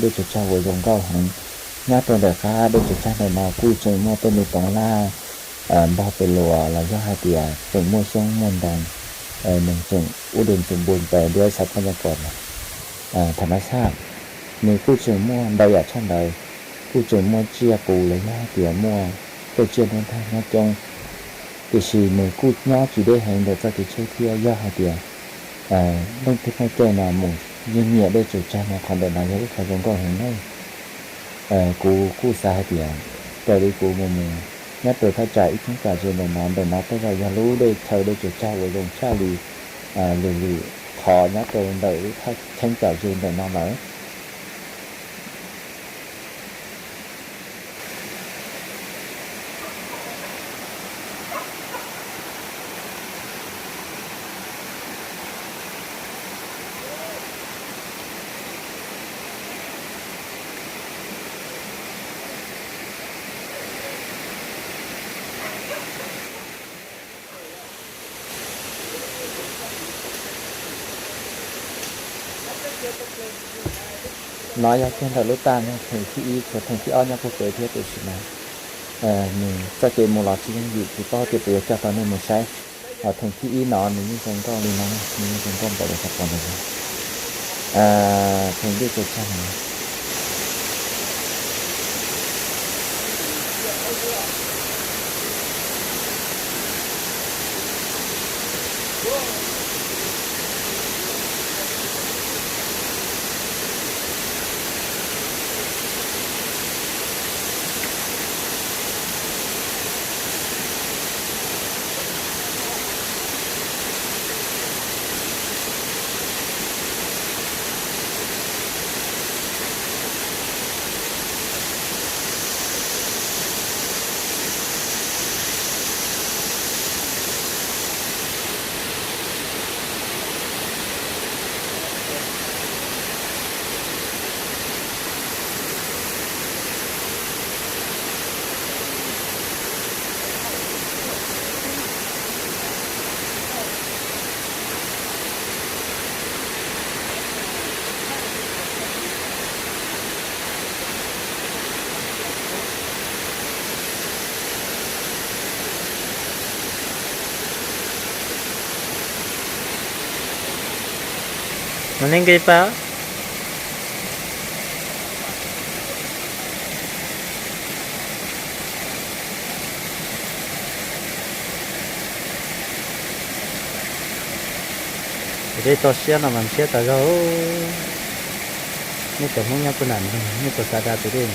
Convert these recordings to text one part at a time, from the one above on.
dej tsaws tsag uas zoo nkauj heev. Nyob rau ntawm qab dej tsaws tsag ntawm no kuj tseem muaj tej me toov laj npog pes luas los yog hais tias tseem muaj xyoob muaj ntoo, nws tseem ub dej tseem npu npe duab xav koj nyob pom no. Tham mas xaj, nws kuj tseem muaj ntau yam tshaj ntawd, kuj tseem muaj tsiaj qus los yog hais tias muaj tej tsiaj nruab nthab nyob coob, tiam sis nws kuj nyob tsis deb heev ntawm txoj kev tsheb thiab. Yog hais tias leej twg muaj caij no mus yeej nyiam dej tsaws tsag no, qhov ntawm no yog ib qho zoo nkauj heev na. Kuv kuj xav hais tias raws li kuv mus mus nyob rau thaj tsam ib cheeb tsam ze ntawm no, ntawm no tej zaum yog lub dej chaw dej tsaws tsag uas zoo tshaj li lwm lwm qhov nyob rau ntawm lub thaj cheeb tsam ze ntawm no lawm. No yog kiag ntawm lub taj no theem thib ib, tshuav theem thib ob nyob puag pem thiab, tiam sis mas nws txoj kev mus los tsis yooj yim, tsis paub tias puas yuav coj tau nej mus saib. Ho theem thib ib no nws yeej zoo nkauj li no, nws yeej zoo nkauj npaum li qhov pom ntawd. Theem dej tsaws tsag no. No ne nqi pa. Tus dej toj siab no mas siab tas zog. Nej cov Hmoob nyob puag nram no nej puas xav da tus dej no?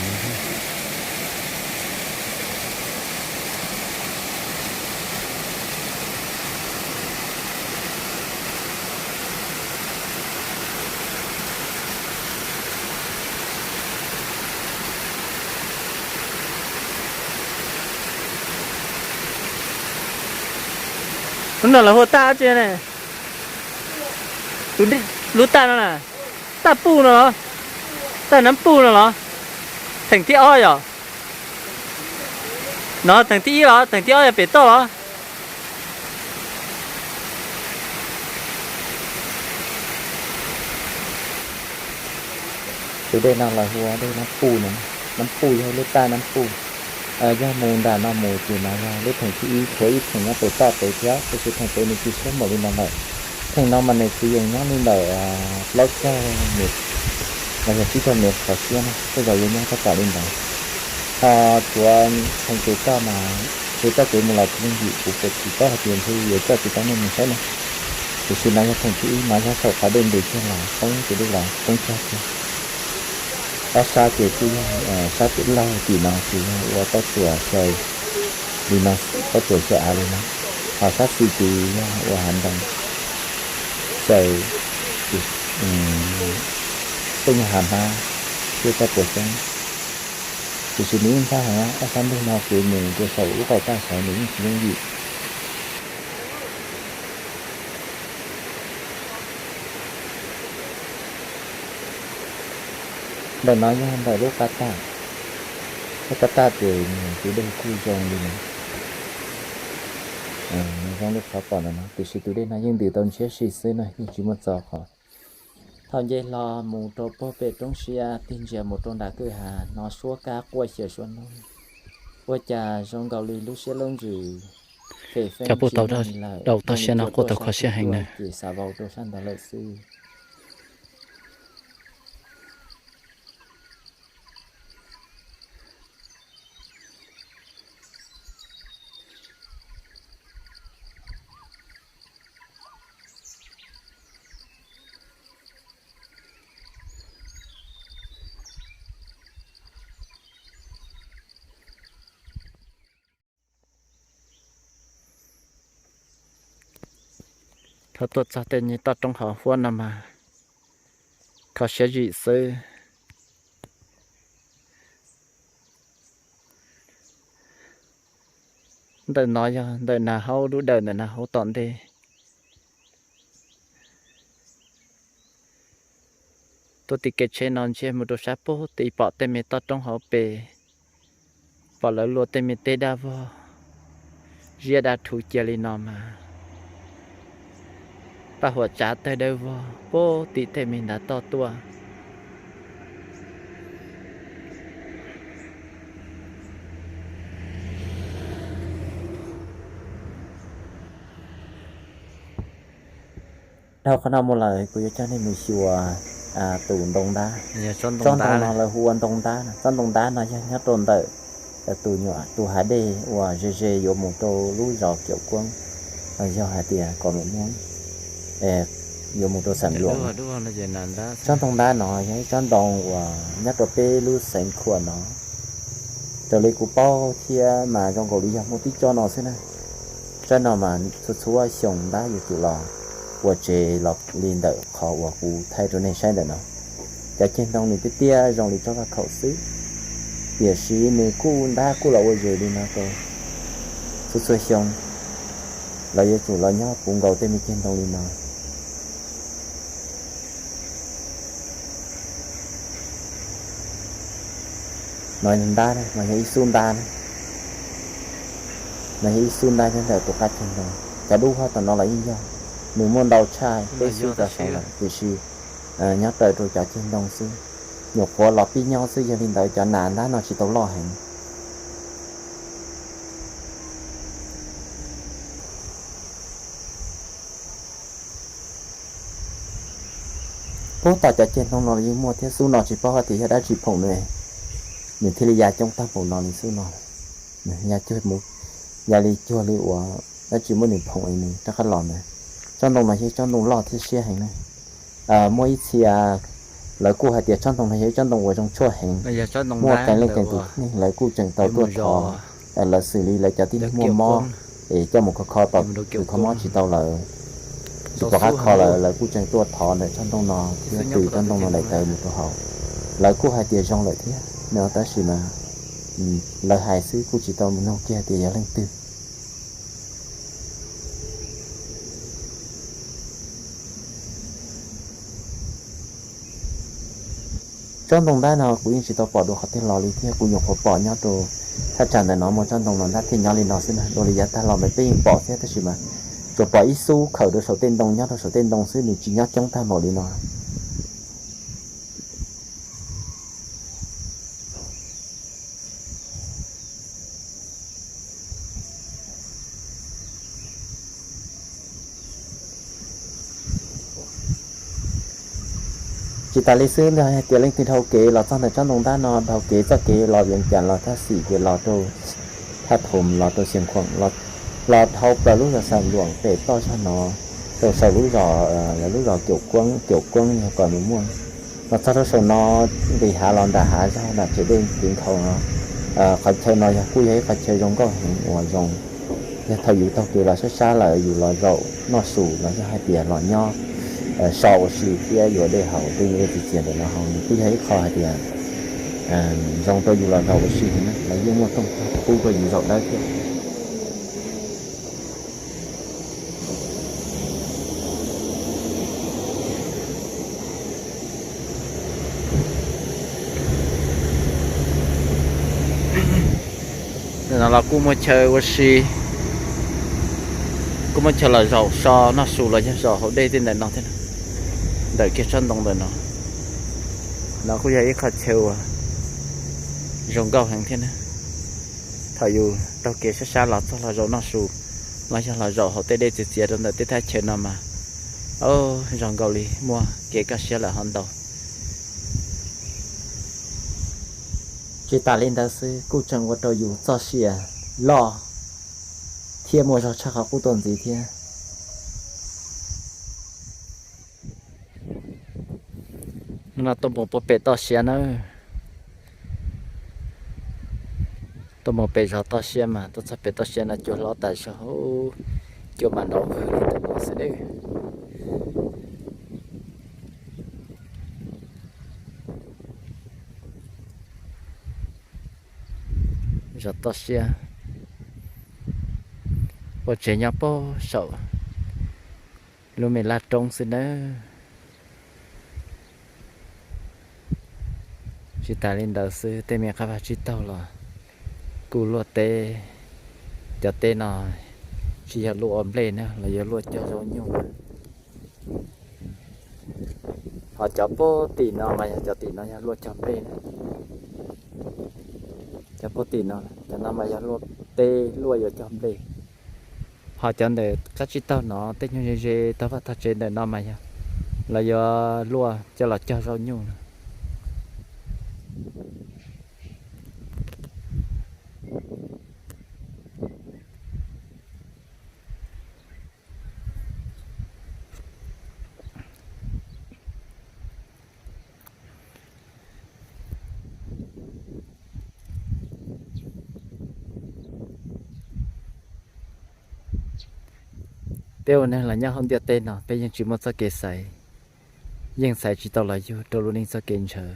Lub no lawv hu ua taj dab tsi ne? Tus, lub taj no na, taj puj no los? Taj nab puj no los? Theem thib ob yom? No theem thib ib los? Theem thib ob yog pem toj los? Tus dej no lawv hu ua dej Nab Puj no. Nab Puj yog lub taj Nab Puj. Yog mus nram no mus ces no yog lub theem thib ib, tshuav ib theem nyob pem toj pem thiab, tab sis theem pem nws tsis siab npaum li no lawm. Theem no mas nws kwv yees nyob li ntawm plaub caug mev los yog tsib caug mev qhov siab na, tej zaum yuav nyob thaj tsam li ntawd. Ho tshuav theem pem toj mas txhua txoj kev mus los tsis yooj yim, kuv puas tsis paub hais tias ntshe yuav coj tsis tau nej mus saib na. Tiam sis no yog theem thib ib, no yog saum qhov dej ntes kiag los poob tus dej los poob tsag kiag. Ob sab ces kuj yog, sab tim laug tim no ces yog ua pob tsuas xyaw, li no, pob tsuas xyaw av li no. Ho sab xis ces yog ua hav ntoo xyaw, tej nyuag hav hmab thiab txoj puas xyoob. Tiam sis nws yeej ntxhab heev, ob sab ntug no kev mus rau saum lub qab taj saud nws yeej tsis yooj yim. Ntawm no yog ntawm lub qab taj. Lub qab taj ces nws tus dej kuj zoo li no, nws zoo li qhov pom ntawm no, tiam sis tus dej no yeej ntws tau ntshiab si xwb na, yeej tsis muaj txo qhov. Thaum nce hlo mus rau puag pem roob siab tig ntsia mus rau nram kwj ha hnov suab kab quaj xyaw suab hnub, ua cas zoo nkaus li lub siab lub ntsws fem feeb tau tau siab no quaj tau kho siab heev na. Ces xav vau rau sab ntawd lawm xwb. Thaum tuaj txog tej nyuag toj roob hauv huab no mas kho siab zim xwb. Ntawm no yog ntawm nas haub dub dawm ntawm nas haub tom ntej. Tuaj tim kev tsheb no ntsiag mus rau sab puag tim pom tej me toj roob hauv pes, pom lawv luaj tej me teb dab vog, ziab dab thuv cia li no mas paj huam tsav tawg dawb vog puag tim tej me ntav toj tuaj. Dhau qhov no mus lawm kuv yuav coj nej mus xyuas tus ntoo ntab. Tsob ntoo no lawv hu ua ntoo ntab no. Tsob ntoo ntab no yog nyob rau ntawm tus nyuam tus hav dej uas ze ze yuav mus rau lub zos Kiaum Kuab, los yog hais tias kom mus muab yuav mus rau Xam Luam. Tsob ntoo ntab no yog ib tsob ntoo uas nyob rau peb lub xeev Khuam no. Raws li kuv paub thiab mas zoo nkaus li yog muaj tib tsob no xwb na. Tsob no mas txhua txhua xyoo ntab yuav tsum los ua tsev los li ntawm qhov uas kuv thaij rau nej saib ntawm no. Cov ceg ntoo nws tiaj tiaj zoo li tsob vaj khaum xwb, tiam sis nws kuj ntab kuj los ua zes li no rau txhua txhua xyoo. Lawv yuav tsum los nyob puv nkaus tej me ceg ntoo li no. No yog ntab, no yog ib xub ntab na. No yog ib xub ntab nyob ntawm tus qab ceg ntoo. Cov dub hab tom no los yeej yog, nws muaj ntau tshaj peb xub rov saud lawm, tiam sis nyob raws rau cov ceg ntoo xwb. Nyuam qhuav los pib nyob xwb, yog li ntawd cov nas ntab no tsis tau loj heev. Puag tom cov ceg ntoo no los yeej muaj thiab, xub no tsis paub hais tias yog dab tsi phoom nws, nws thiaj li ya coob tag npaum no li xub no. Ya cuag, ya li cuag li uas dab tsi muab nws phoom es nws rov qab los ntawd. Tsob ntoo no yog ib tsob ntoo loj thiab siab heev na. Muaj ib txhia lawv kuj hais tias tsob ntoo no yog ib tsob ntoo uas zoo tshuaj heev, muaj qee leej qee tus neeg lawv kuj tseem tau tuaj thov, lawv xws li lawv cov tib neeg muaj mob es coj mus kho kho tau tus kho mob tsis tau lawm, tsis pom qab kho lawm, lawv kuj tseem tuaj thov ntawm tsob ntoo no thiab tw tsob ntoo no daim tawv mus rau hauv. Lawv kuj hais tias zoo lawm thiab no, tab sis mas lawv hais xwb kuj tsis tau mus nug kiag tias yog leej twg. Tsob ntoo ntab no kuv yeej tsis tau pom dua qhov twg los li thiab, kuv nyuam qhuav pom nyob rau thaj tsam ntawm no muaj tsob ntoo no ntab thiaj nyob li no xwb na. Dua li yav tag los mas peb yeej pom thiab, tab sis mas tsuas pom ib xub khawm rau saum tej ntoo, nyob rau saum tej ntoo xwb, nws tsis nyob coob tag npaum li no. Tsis tas li xwb, yog hais tias leej twg dhau kev los txog ntawm tsob ntoo ntab no, dhau kev txoj kev los Vias Cas los thaj Xim ces los rau thaj Thoos los rau Xias Khuam, los dhau plaws lub zos Xam Luam pem toj zog no rau saum lub zos, lawv lub zos Kiaum Kuab, Kiaum Kuab yog kom nws muaj. Los txog rau saum no, nqis hav los nram hav zog nram tsev dej kev nkhaus no, qhov chaw no yog kuj yog ib qhov chaw zoo nkauj heev uas zoo. Yog thaum yus taug kev los sab sab lawm yus los zaum noj su los yog hais tias los nyob so ua si thiab yuav dej haus tej nyuag dej txias txias ntawm no haus nws kuj yog ib qho hais tias zoo rau yus los zaum ua si heev na, los yeej muaj rooj qub rau yus zaum dawb thiab. Ntawm no los kuj muaj chaw ua si, kuj muaj chaw los zaum so noj su los yog zaum haus dej tej ntawm no thiab. ntawm kiag tsob ntoo ntawm no. No kuj yog ib qho chaw uas zoo nkauj heev thiab na. Thaum yus taug kev sab sab los txog los zaum noj su, los yog los zaum hauv tej dej txias txias rau ntawm tej thaj chaw no mas, o, zoo nkaus li muaj kev kaj siab lawm hov ntau. Tsis tas li ntawd xwb, kuj tseem ua rau yus txoj sia loj thiab muaj zog tshaj qhov qub tuaj ntxiv thiab. No tuaj mus puag pem toj siab nawb. Tuaj mus pem zos toj siab mas tuaj txog pem toj siab no cua hlob tas zog, cua mas nrov vwg li ntawm no xwb nawb. Zos toj siab, ua tsev nyob puag saum lub me laj roob xwb nawb. Tsis tas li ntawd xwb, tej me qab vaj tsib taug los kuj luaj teb. Cov teb no tsis yog luaj ua nplej na, los yog luaj cog zaub nyuj na. Ho cov puag tim no mas yog, cov tim no yog luaj cog nplej na. Cov puag tim no, cov no mas yog luaj teb luaj yuav cog nplej. Ho cov ntawm qab tsib taug no tej nyuag ze ze tog vaj tog tsev ntawm no mas yog lawv yuav luaj coj los cog zaub nyuj no. Peb ua neeg los nyob hauv ntiaj teb no peb yeej tsis muaj txoj kev xaiv, yeej xaiv tsis tau los yug rau lub neej txoj kev ntshaw.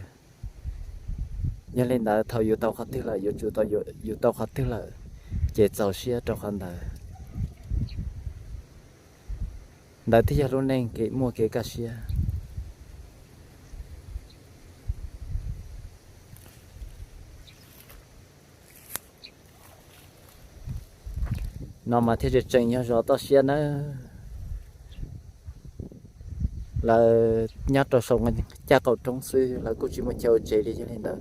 Yog li ntawd thaum yus tau qhov twg lawm, yuav tsum tau, yus tau qhov twg lawm ces txaus siab rau qhov ntawd. Ntawd thiaj yog lub neej kev muaj kev kaj siab. No mas thiaj tseem tseem yog zos toj siab nawb. Lawv nyob rau saum caj qaum roob xwb, lawv kuj tsis muaj chaw ua tsev li, yog li ntawd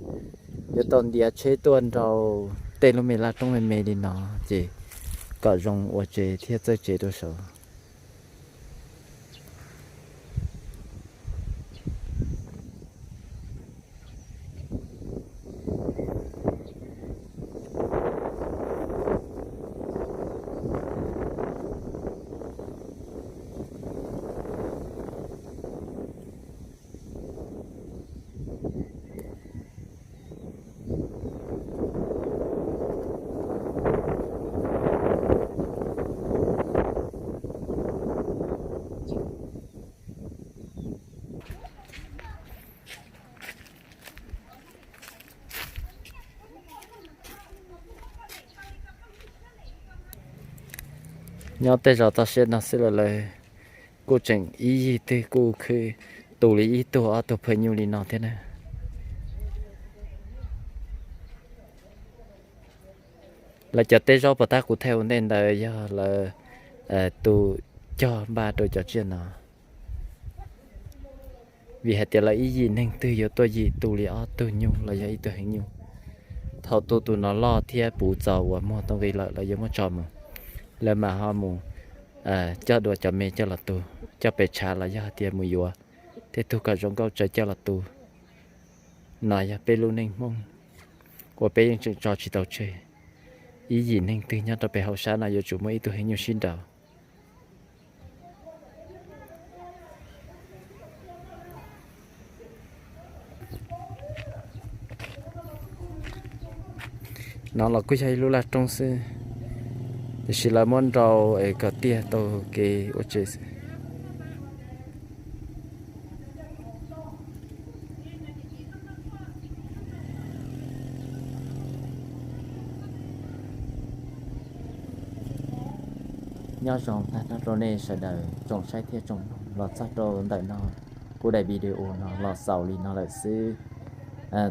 yuav tau ntiav tsheb tuaj nrau tej lub me laj roob me me li no ces kom zoo ua tsev thiab txawj tsev rau saud. Nyob tej zos toj siab no xwb los lawv kuj tseem ib yig twg kuj khwv tu li ib tug ob tug phaw nyuj li no thiab na. Lawv cov teb zaub puas tab kuv thaij ua ntej ntawd yog lawv tu cog npaj rau cov tsiaj no. Vim hais tias lawv ib yim neeg twg yuav tuaj yim tu li ob tug nyuj los yog ib tug heev nyuj. Thaum tu tus no loj thiab puv txaus uas muag tau nqi lawm lawv yuav muab tso mus, lawv mam ho mus coj dua cov me coj los tu, coj pes tshav los yog hais tias mus yuav tej tug kom zoo nkauj tsawv coj los tu. No yog peb lub neej Hmoob uas peb yeej tseem tso tsis tau tseg. Ib yim neeg twg nyob rau pem hauv sab no yuav tsum muaj ib tug heev nyuj sib nraus. No los kuj yog ib lub laj roob xwb, tiam sis lawv muab nrau es kom tiag tau kev ua tsev xwb. Nyob zoo tag nrho rau nej sawv daws tsoom saib thiab tsoom mloog, los txog rau ntawm no kuv daim video no los xaus li no lawm xwb.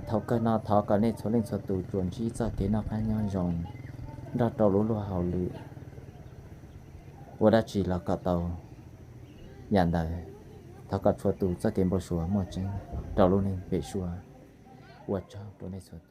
Thaum kawg no thov kom nej txhua leej txhua tus tsuas ntsib txoj kev noj qab nyob zoo nrog rau lub luag hauj lwm, ua dab tsi los kom tau yam ntawd. Thov kom txhua tus txoj kev npau suav muaj tseeb rau lub neej pem suab. Ua tsaug rau nej txhua tus.